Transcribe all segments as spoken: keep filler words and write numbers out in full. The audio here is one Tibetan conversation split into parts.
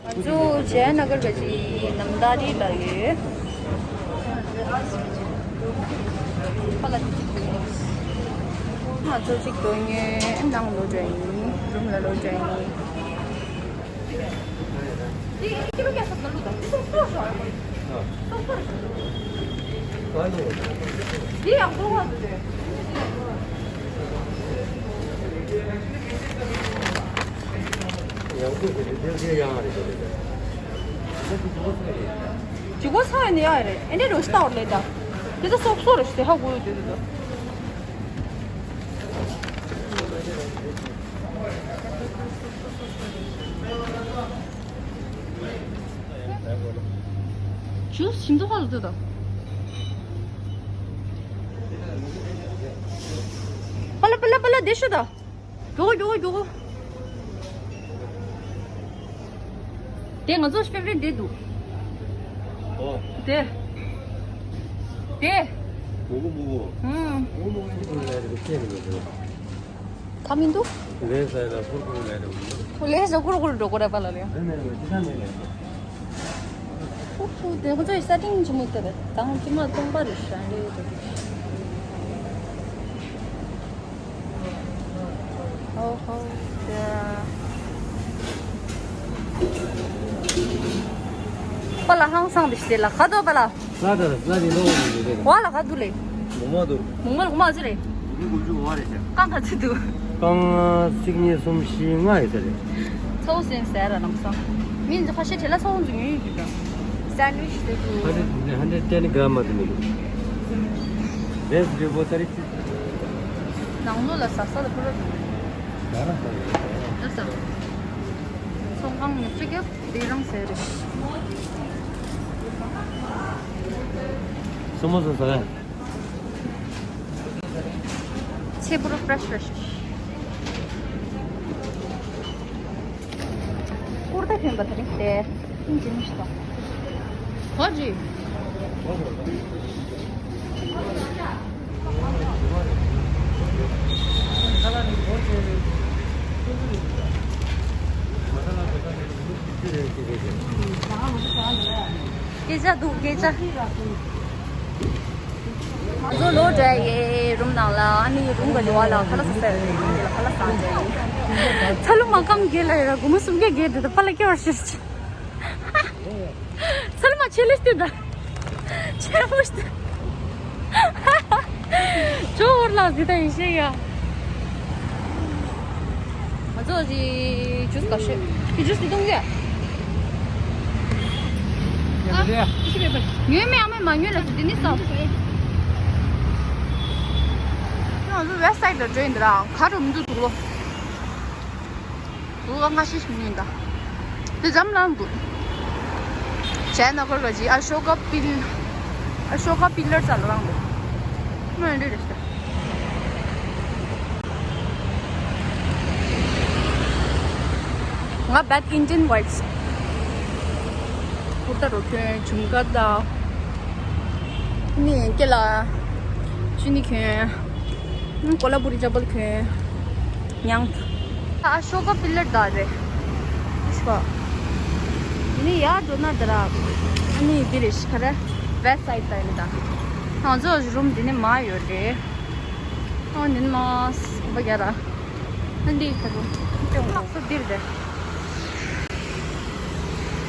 ང་ཚོ་ཇའི་ན་གར་གྱི་ནམ་ད་རི་ལ་ཡོད། ཁ་ལག་ཅིག་འདུག་ང་ཚོ་ཅིག་དོན་ཡོད་ནང་ལོག་འགྲོ་ཡིན། རུམ་ལ་ལོག་འགྲོ་ཡིན། ཇི་གོ་ས་ཡ་ནི་ཡ་རེད། ཨེ་འདྲ་རོ་ཤི་ཏའོ་ལེ་ད། དེ་ཚོ་སོབ་སོ་རེ་ཤི་ཧ་གོ་ཡོད་དེ་དེ་ཚོ། ཇུས་ཤིན་ཏུ་ཧ་ལ་དུ་དང་། པ་ལ་པ་ལ་པ་ལ་དེ་ཤོད་དང་། མགྱོགས་མགྱོགས་མགྱོགས། དེ་ང་ཚོ་ཕེ་ཝ་རི་ཊི་དེ་འདུག་ཨོ། དེ། དེ། མུ་གུ་མུ་གུ། ཨང་། མུ་གུ་མུ་གུ་ཅི་ཀུན་ལ་རེ་ཁྱེད་ནི་མེད་དེ། ཁ་མི་འདུག་ལས་ཟ་ལ་ཀུར་ཀུར་ལས་རེ་མུ་གུ། ལས་ཟ་ཀུར་ཀུར་འགྲོ་ཀུར་ར་པ་ལ་ལས། ཨ་ནེ་ལ་ཅི་ད་ནེ་ལས། ཧུ་ཧུ། དེ་ཁོ་ཚོའི་ས་ཏིང་ཆི་མོ་དེ་རེད། དང་ཅི་མ་སྟོང་པ་རེད་ཤ་ལེ་དེ། ཧོ་ཧོ། པ་ལ་ཧང་སང་དེ་ཤི་ལ་ཁ་དོ་པ་ལ། ལ་དར་ལ་དེ་ལོ་མི་འདུག་ག་ལ་ག་དུ་ལེ། མོ་མ་དུ། མོ་མ་ལ་གོ་མ་ཟི་རེད། མི་གོ་ཅུ་གོ་མ་རེད་ཤ། ཀང་ག་ཚི་དུ། ཀང་ཚིག་གཉིས་གསུམ་བཞི་ལྔ་ཡོད་ས་རེད། ཚོ་སེམས་ཟེར་ར་ལམ་སང་། མི་འཛི་ཁ་ཤས་བྲེལ་ལ་ཚོ་འཛི་ཉུང་ཡོད་ཀྱི་ད། སན་ཝིཆ་དེ་དུ། ཧན་ཌེ་ཧན་ཌེ་ཊེན་གྷ་རམ་མ་དུ་མི་འདུག་རེས་རེ་བོ་ཏ་རིག་ཅི། ནང་ལོགས་ལ་ཟ་ས་ལ་ཕུ་ར་འདུག་ད་ར་ས་རེད། ད་ས། ཚོང་ཁང་ཉོ་ཚོད་ཀྱང་དེ་རང་ཟེར་རེད། སོ་མོ་ཟ་ས་རེད། ཚེ་བོར་ཕྲེཤ་ཕྲེཤ། ཀུར་ཏ་གྱོན་པ་དེ་རིང་དེ་ཨིན་ཇི་མི་ཤི་ཏོ། ཧོ་ཇི། སྐད་ཆ་འདུག་སྐད་ཆ། ང་ཚོ་ལོག་འགྲོ་ཡི་རུམ་ནང་ལ། ཨ་ནི་རུམ་ག་ལ་བ་ལ་ཁ་ལག་ཟ་ཟ་ཡི་རུམ་ལ་ཁ་ལག་ཟ་འགྲོ་ཡི། ཚ་ལུ་མ་གང་གེ་ལ་ཡོད་ར་སྒོར་མོ་སུམ་བརྒྱ་བརྒྱད་དེ་ད་པ་ལ་སྐྱེ་བར་ཤེས། ཚ་ལུ་མ་ཆེ་ལེ་སྟེ་ད། ཆེ་མོ་སྟེ། ཇོ་བོར་ལ་ཟི་ད་ཡི་ཤེས་ཡ། ང་ཚོ་ཅི་ཇུས་ག་ཤོད། ཁྱི་ཇུས་དེ་གཏོང་གི། ཡ་ཡ། ཉོས་མེད་ཨ་མས་མ་ཉོས་ལ་ཟི་དེ་ནི་ས། ང་ཚོ་ཝེ་སི་ཊི་ལ་འགྲོ་ཡིན་འདི་ར་ག་རུ་མི་འདུག་འདུག་ལོ། འདུག་ལོ་ང་ཤི་ཤི་མི་ཡིན་ད། དེ་འཛམ་གླིང་འདུག་ཇའི་ན་གར་ག་ཇི་ཨ་ཤོ་ཀ་པིལ། ཨ་ཤོ་ཀ་པིལ་ལར་ས་ལ་རང་འདུག་མ་འདྲེ་རེ་ཤི། ང་བེད་ཨིན་ཌི་ཡན་ཝའིབ་སི། ཀུར་ཏ་རོ་གྱོན། ཇུམ་ཀ་ད། ནི་སྐེ་ལ་ཅི་ནི་གྱོན། ཀོ་ལ་པུ་རི་ཅ་པལ་གྱོན། ཉང་། ཨ་ཤོ་ཀ་པིལ་ལར་ད་རེད། ཤོ་ཀ་ནི་ཡར་འགྲོ་ན་ད་ར། ཨ་ནི་འདི་རེད་ཤི་ཁ་རེད། ཝེ་སི་ཊི་སའིཌ་ད་ཡིན་ད། ང་ཚོ་རུམ་འདི་ནས་མར་ཡོད་རེད། ཨོ་ནིན་མ་སི་བ་རྒྱ་ར། ཨ་འདི་ཁ་རུ་ལགས་སོ་འདིར་རེད།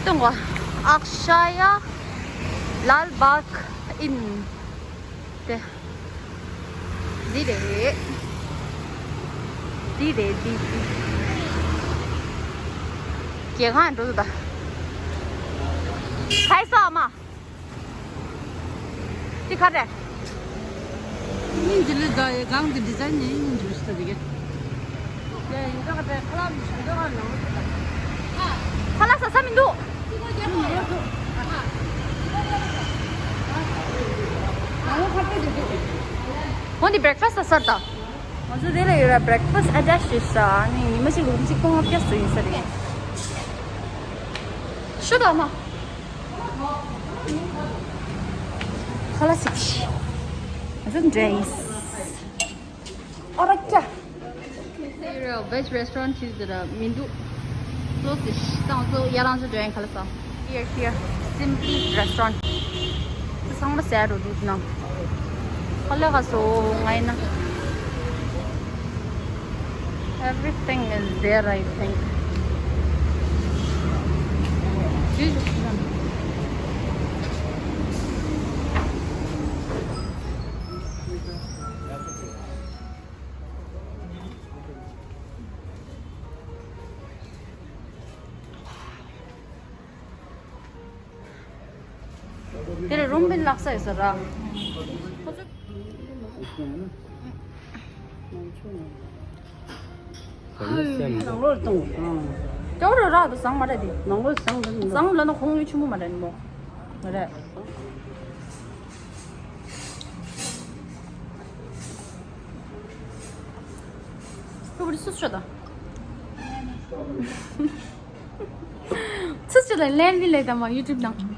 སྟོན་གོ། ཨཀ་ཤ་ཡ་ལཱལ་བྷག་ཨིན། དེ། འདི་རེད། འདི་རེད་འདི་འདི། རྒྱལ་ཁང་འགྲོ་འདུག་ད། ཧའི་ས་ཨ་མ། འདི་ག་རེད། སྙིང་རྗེ་ལེ་ད་ཡ་གང་གི་ཌི་ཛའིན་ནི་སྙིང་རྗེ་ཞིག་ད་འདི་ག་ལས་ཡིན་ད་ག་ད་ཁ་ལག་མི་ཤེས་ད་ག་ནང་ཁ་ལག་ཟ་ས་མི་འདུག་འོ་འདི་བྷི་རེག་ཕ་སི་ཟ་ས་ད། ང་ཚོ་དེ་ལ་ཡོད་ར་བྷི་རེག་ཕ་སི་ཨ་ཊེཆ་བྱས་ས་ནི་ཉི་མ་གཅིག་ལུག་གཅིག་སྟོང་ལྔ་བརྒྱ་ཙམ་ཡིན་ས་རེད། ཤོད་དང་མ། ཁ་ལག་ཟ་གི། ང་ཚོ་འདྲེས། ཨོ་ར་ཀྱ། ཡོད་ར་བེཇ་རེ་སི་ཊོ་རན་ཊི་ཟེར་ར་མི་འདུག་ཚོ་ཟིག་ཏང་ཚོ་ཡ་རང་ཚོ་འགྲོ་ཡིན་ཁ་ལ་ས། Here, here. Simply Restaurant. ཚང་མ་ཟས་རུ་འདུག་ན། ཁ་ལ་ག་སོ་ང་ཡིན་ན། Everything is there, I think. དེར་རུམ་བིན་ལག་ས་ཡོད་ས་ར། ནང་ལོགས་གཏོང་། ཨང་། ཅོག་རོ་རག་ཏུ་བཟང་མ་རེད་དེ། ནང་ལོགས་བཟང་དུ་མི་འདུག་བཟང་ལ་ན་ཁོང་ཡུལ་ཆུང་མོ་མ་རེད་མོ། མ་རེད། ཁོ་བུ་སུ་ཤོད་ད། ཚུ་ཆུ་ལ་ལན་བི་ལེ་དང་མ་ཡུ་ཊུབ་ནང་།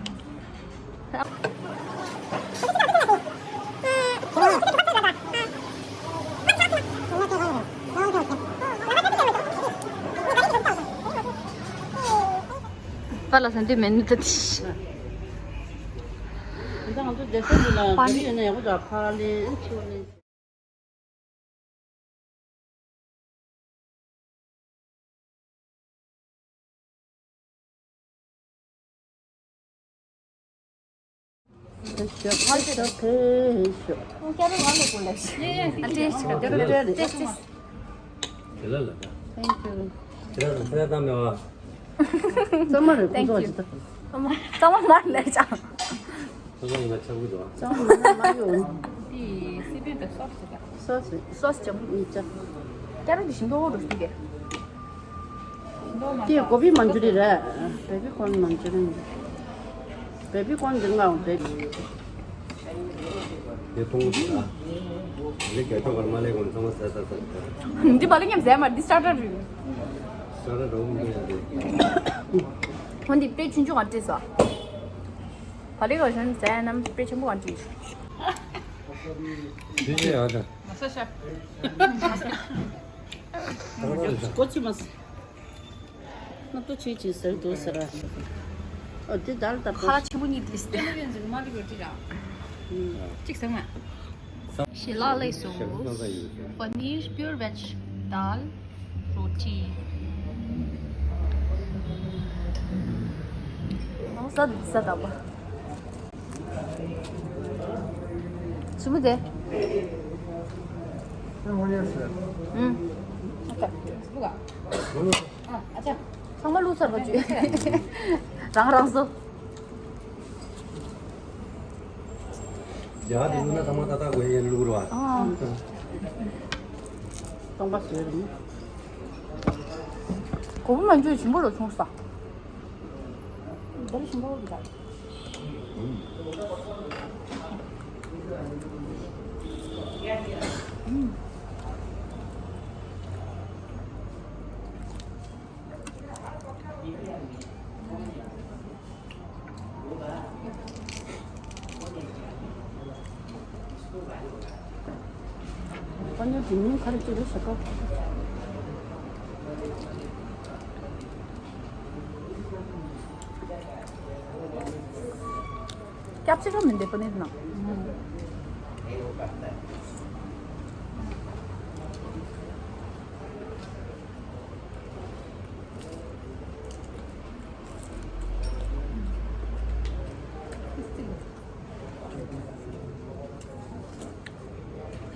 པ་ལ་ས་འདི་མེད་ནི་ད་དི། ང་ཚོ་བསྡད་ས་འདི་ལ་པ་ག་རེ་ཡོད་ན་ཡག་པོ་འདུག་ཕ་ལེན་ཨེ་ཆི་བ་ལེན། Thank you. ཚང་མ་རེད། ཁོ་ཚོ་ཅི་ལྟ། ཚང་མ་ཚང་མ་མར་ལས་ཀྱང་། ཚང་མ་ཡིན་ན་ཆག་གི་འདུག་ཚང་མ་མར་མ་ཡོང་། དེ་སི་པན་དང་སོ་སི་དང་། སོ་སི། སོ་སི་ཅམ་ཨུ་ཅག་ཀ་ར་དེ་ཞིམ་པོ་འོ་འགྲོ་སྟེ། དེ་གོ་བི་མན་ཇུ་རི་རེད། བེ་བི་ཀོན་མན་ཇུ་རི་རེད། བེ་བི་ཀོན་འདི་ང་བེ་བི། དེ་མཐོང་གི་འདུག་ཨ། ལེགས་རྒྱ་ཆོག་གར་མ་ལེགས་གོང་ཚང་མ་ཟ་ཟ་ཟ། འདི་བ་ལེ་ཉམས་ཟས་མ་འདི་སྟར་ཏར་རེད། སྟར་ཏར་འདྲ་བོ་མི་འདུག་ཡ་དེ། ཧོན་འདི་དཔེ་ཆུང་ཆུང་ང་བྲིས་སོ། བ་ལེ་གོ་ཤན་ཟས་རྣམས་དཔེ་ཆེན་པོ་ང་བྲིས། འདི་ཡ་ད། མ་ས་ཤ། ཀོ་ཅི་མ་ས། སྣབས་ཏོ་ཆེ་ཆེ་ཟེར་འདུག་ཟེར། ཨ་འདི་དར་ད་ཁ་ལ་ཆེན་པོ་གཉིས་ཏིས་ཏེ། གཅིག་ཟེར་མ། ཞལ་ལག་ལས་སོ། པ་ནིར་པིའུར་བེཇ་དཱལ་རོ་ཊི། ཨོ་ས་འདུག་ས་ད་པ། ཆུ་མོ་དེ། ཨུམ། ཨ་ཀ། ཨ་ཅག་ཚང་མ་བླུགས་ཚར་བ་བཅུ། རང་རང་བཟོ། ཡ་དེ་ལུག་ན་ཚང་མ་ཏག་ཏག་དགོས་ཡན་ལུག་རོ། ཨ། སྟོང་པ་བཟོས་རེད། གོ་བོ་མ་འཇུ་ཞིམ་པོ་རོ་ཆུང་ས། འདི་ཞིམ་པོ་འདུག་སྐྱབས་ཕྱི་རོ་མི་འདེབས་པ་ནི་ན།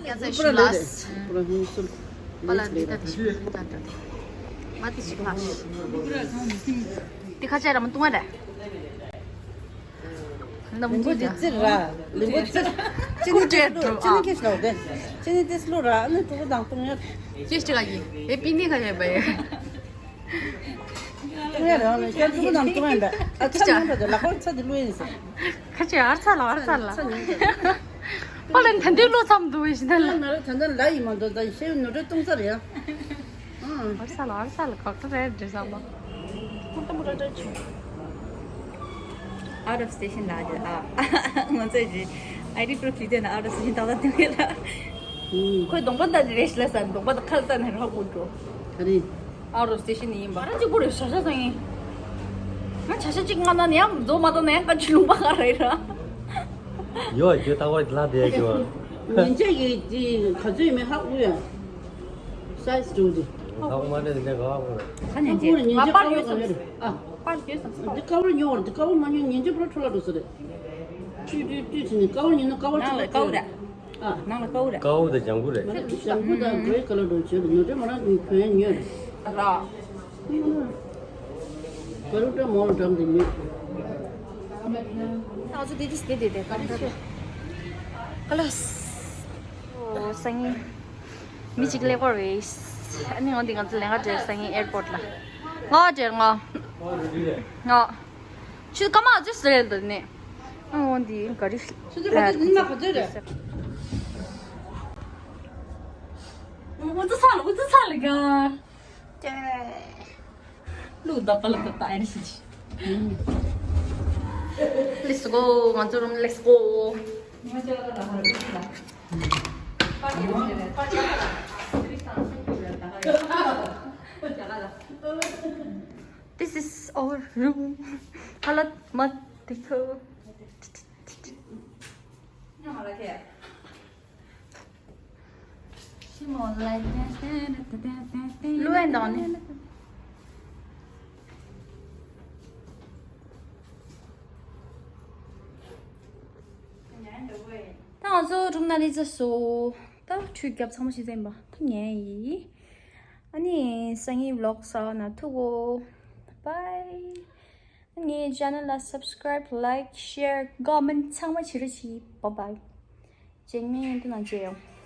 ཡ་ཚ་ཞུ་ལ། པ་ལ་འདི་ལྟ་དེ་ཞིག་ལྟ་འདྲ་དེ། མ་དེ་ཞིག་ལ། དེ་ཁ་ཆེ་ར་མ་ཏུང་བ་ར། ལིང་གོ་ཙིར་ར། ལིང་གོ་ཙིར། ཅི་ནི་ཏེ་སློ། ཅི་ནི་ཁེ་སློ་དེ། ཅི་ནི་ཏེ་སློ་ར། ཨ་ནི་ཏུ་གུ་དང་ཏུང་ཡོད། ཅི་ཞིག་ལ་ཡི། ཨེ་པི་ནི་ཁ་ཡོད་པ་ཡོད། ཏུང་ཡོད་ར། ཨ་ནི་ཤར་ཏུ་གུ་དང་ཏུང་ཡོད་པ། ཨ་ཚ་ཉུང་པ་དེ་ལ་ཁོ་ཚ་དེ་ལུ་ཡིན་ས། ཁ་ཆེ་ཨར་ཚ་ལ་ཨར་ཚ་ལ། ཨ་ལན་ཐན་ཏེ་ལོ་ཚམ་དུ་བས་ཤི་ན་ལ། ང་ར་ཐན་ཏན་ལ་ཡི་མ་འདོད་ད་ཤེས་ནོ་རེ་ཏུང་ཚ་རེ་ཡ། ཨ་ས་ལ་ཨ་ས་ལ་ཁག་ཏུ་རེད་འདྲེ་ས་མ། ཁུར་ཏུ་མུ་ར་ཏ་ཆུ། Out of station ལ་རེད་ཨ། ང་ཚོས་ཨའི་ཌི་པུ་རུབ་བྱེད་དེ་ན་out of station ཏག་ཏག་དེ་མེད་ལ། ཁོས་གདོང་པ་ལྟ་ནས་རེད་ཤི་ལ་ས་གདོང་པ་ཁ་ལ་ལྟ་ནས་རོགས་དགོས་འགྲོ། ག་རེ། ཨ་རོ་སྟེ་ཤི་ནི་ཡིན་པ། ང་རང་གཅིག་པུ་རེད་བྱ་བྱ་ཚང་ཡིན། ང་བྱ་བྱ་གཅིག་མངགས་ན་ནི་ཡང་རྫོགས་མ་གཏོང་ན་ཡང་བཀའ་ཆུ་ལུང་པ་ག་རེད་ར། ཡོད་རྒྱུ་ལྟ་བ་ལ་དེ་ཡ་གི་བ། ཉན་ཆ་ཡི་དེ་ག་ཚོད་ཡོད་མེད་ཧ་གོ་ཡ། སའི་ཛི་འགྲོ་དེ། ཧ་གོ་མ་རེད་དེ་ག་བ་གོ་རེད། ད་ཉན་ཆ་ང་པར་ཡོད་བསམ་སོང་། ཨ། པར་ཡོད་བསམ་སོང་། དེ་ཀ་བར་ཉོ་བར་དེ་ཀ་བར་མ་ཉོ་ཉན་ཆ་པུ་ར་འཕྲོ་བརླག་འགྲོ་ས་རེད། ཏུས་ཏུས་ཏུས་ཟེར་ནས་ཀ་བར་ཉོས་ན་ཀ་བར་ནང་ལ་ཆགས་ཀ་བར་རེད། ཨ། ནང་ལ་ཀ་བར་རེད། ཀ་བར་དང་ལྗང་གུ་རེད། ལྗང་གུ་དང་གྷི་རེ་ཀ་ལར་འགྲོ་བྱས་ནོར་འཁྲུལ་མ་རག་ནས་གྱོན་ཡ་ཉོས་རེད། ར། ག་རུ་འདྲ་མོ་ལ་འགྲམ་དེ་ཉོས། ང་ཚོ་དེ་དེ་དེ་དེ་དེ་ག་རེ་ཆོས། ཀ་ལ་སི། ཨོ་སང་ཉིན། མི་གཅིག་ཀླད་ཀོར་བས། ཨ་ནི་འོན་ཏེ་ང་ཚོ་ལེན་ག་འབྲེལ་སང་ཉིན་ཨེར་པོར་ཊི་ལ། ང་འབྲེལ་ང་། ང་། ཆུ་ཀ་མ་ཨ་ཙི་སི་རེད་འདི་ནས། ཨ་འོན་ཏེ་ག་རེ། ཆུ་ཚོད་ག་ཚོད་ཡིན་ན་ག་ཚོད་རེད། ཨོ་ཙི་ཚ་ལ་ཨོ་ཙི་ཚ་ལ་ག་ལུག་ད་པ་ལ་ད་ད་ཨེ་རེ་ཤི་ཆི། Let's go. ང་ཚོ་རུམ་let's go. This is our room. ཧ་ལ་མ་དེ་ཁོ། ལུས་ཨེ་འདང་ནི། ད་ང་ཚོ་སྒྲུང་ན་ནི་ཚ་སོ། ད་ཁྲུས་རྒྱབ་ཚང་མ་ཤི་ཟིན་པ་ཐུག་ཉན་ཡི། ཨ་ནི་སང་ཉིན་vlog་གསར་ན་ཐུག་གོ། Bye. ངའི་channel་ལ་subscribe, like, share, comment་ཚང་མ་བྱེད་རོགས་གྱིས། Bye bye. རྗེས་མའི་ཡིན་དུ་ན་མཇལ་ཡོང་།